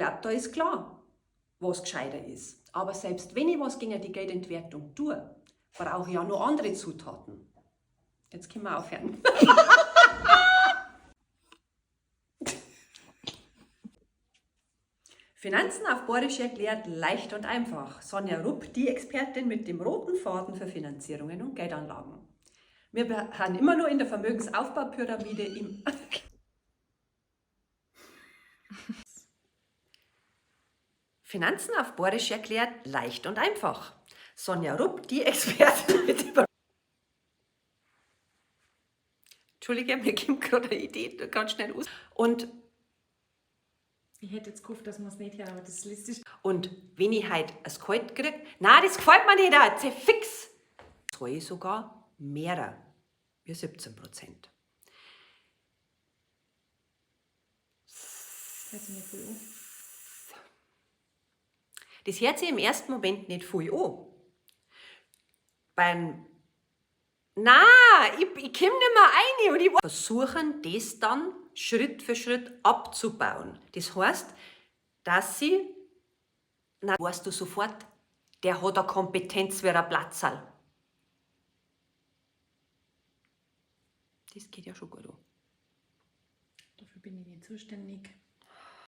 Glaub, da ist klar, was gescheiter ist. Aber selbst wenn ich was gegen die Geldentwertung tue, brauche ich ja noch andere Zutaten. Jetzt können wir aufhören. Finanzen auf Bayerisch erklärt, leicht und einfach. Sonja Rupp, die Expertin mit dem roten Faden für Finanzierungen und Geldanlagen. Wir sind immer nur in der Vermögensaufbaupyramide im Finanzen auf Bayerisch erklärt, leicht und einfach. Sonja Rupp, die Expertin mit dem Entschuldige, mir kommt gerade eine Idee ganz schnell aus. Und Ich hätte jetzt gehofft, dass man es nicht hört, aber das liest sich. Und wenn ich halt es kalt krieg, na, das gefällt mir nicht, auch, fix, zahle ich sogar mehrer wie 17%. Hört sich nicht viel an. Das hört sich im ersten Moment nicht viel an. Beim Na, ich komm nicht mehr rein und ich versuchen, das dann Schritt für Schritt abzubauen. Das heißt, dass sie, na, weißt du sofort, der hat eine Kompetenz wie ein Platzerl. Das geht ja schon gut an. Dafür bin ich nicht zuständig.